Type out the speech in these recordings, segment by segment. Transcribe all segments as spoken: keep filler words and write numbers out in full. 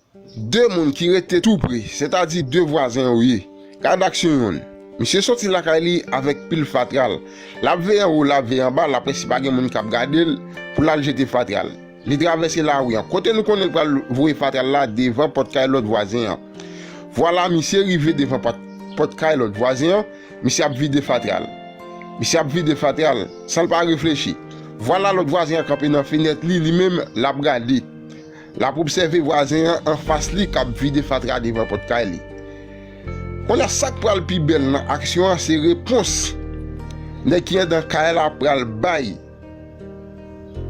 De moun ki rete tou pre, sètadi de vwazen yo ye. Gad aksyon yonn. Misye soti lakay li avèk pil fatra l. L ap veye anwo, l ap veye anba, l ap wè si pa gen moun k ap gade l pou l al jete fatra l. Li travèse lari an. Kote nou konnen l pral voye fatra l la devan pòt kay lòt vwazen an. Vwala, misye rive devan pòt, pòt kay lòt vwazen an, misye ap vide fatra l. Misye ap vide fatra l, san l pa reflechi. Vwala lòt vwazen an kanpe nan fenèt li, li menm, l ap gade. L ap obsève vwazen an anfas li k ap vide fatra devan pòt kay li. Kounye a, sa k pral pi bèl nan aksyon an, se repons nèg ki anndan kay la pral bay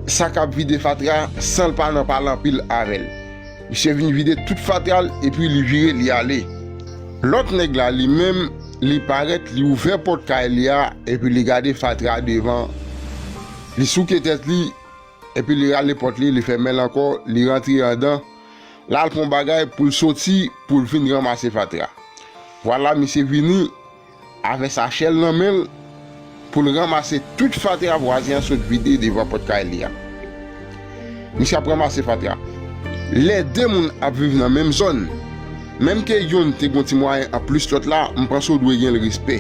sa k ap vide fatra san l pa nan pale anpil avè l. Misye vin vide tout fatra l epi li vire, li ale. Lòt nèg la, li menm, li parèt, li ouvè pòt kay li a epi li gade fatra devan. Li souke tèt li epi li rale pòt li, li fèmen l ankò, li rantre anndan. L al pran bagay pou l soti, pou l vin ranmase fatra. Vwala, misye vini avè sachè l nan men l pou l ranmase tout fatra vwazen an sot vide devan pòt kay li a. Misye ap ranmase fatra. Lè de moun ap viv nan menm zòn, menm ke yonn te gon ti mwayen anplis lòt la, m panse w dwe gen l respè.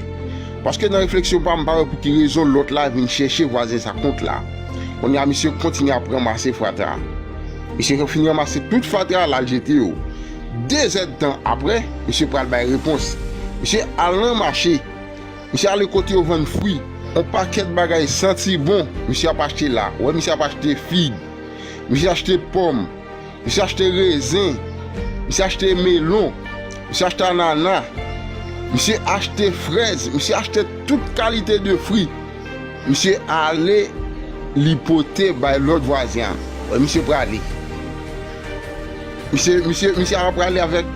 Paske nan refleksyon pa m, m pa wè pou ki rezon lòt la vin chèche vwazen sa kont la. Kounye a, misye kontinye ap ranmase fatra. Misye fin ranmase tout fatra l al jete yo. De zèdtan apre, misye pral bay repons. Misye al nan mache. Misye ale kote yo vann fwi. On pakèt bagay santi bon, misye ap achte la. Ou wè, misye ap achte fig. Misye achte pòm. Misye achte rezen. Misye achte melon. Misye achte anana. Misye achte frèz. Misye achte tout kalite de fwi. Misye ale, li pote bay lòt vwazen an. Wè, misye prale. Misye, misye, misye ap prale avèk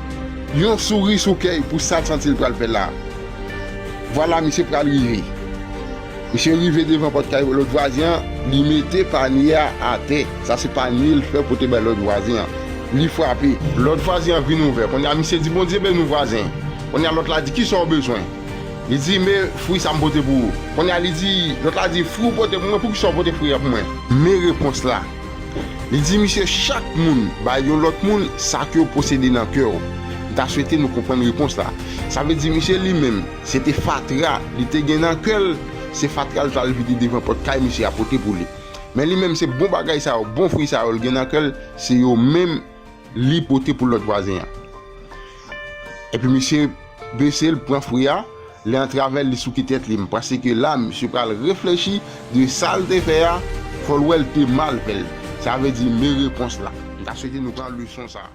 yon souri sou kè l pou sa l santi l pral fè la. Vwala, misye pral rive. Misye rive devan pòt kay lòt vwazen an, li mete panye a atè. Sa se panye l fè pote bay lòt vwazen an. Li frape. Lòt vwazen an vin ouvè. Kounye a, misye di, "Bondye beni w, vwazen." Kounye a, lòt la di, "Kisa w bezwen?" Li di, "Men fwi sa m pote pou ou." Kounye a, li di, lòt la di, "Fwi w pote pou mwen, poukisa w pote fwi a pou mwen?" Men repons la. Li di, "Misye, chak moun bay yon lòt moun sa ke w posede nan kè w." M ta swete nou konprann repons la. Sa vle di, misye li menm, se te fatra li te gen nan kè l, se fatra l t al vide devan pòt kay misye a pote pou li. Men li menm, se bon bagay sa yo, bon fwi sa yo l gen nan kè l, se yo menm li pote pou lòt vwazen an. Epi misye bese l, pran fwi a, li antravè l, li souke tèt li. M panse ke la, misye pral reflechi de sa l te fè a, fò l wè l te mal fè l. Sa vle di, men repons la. M ta swete nou pran leson sa a.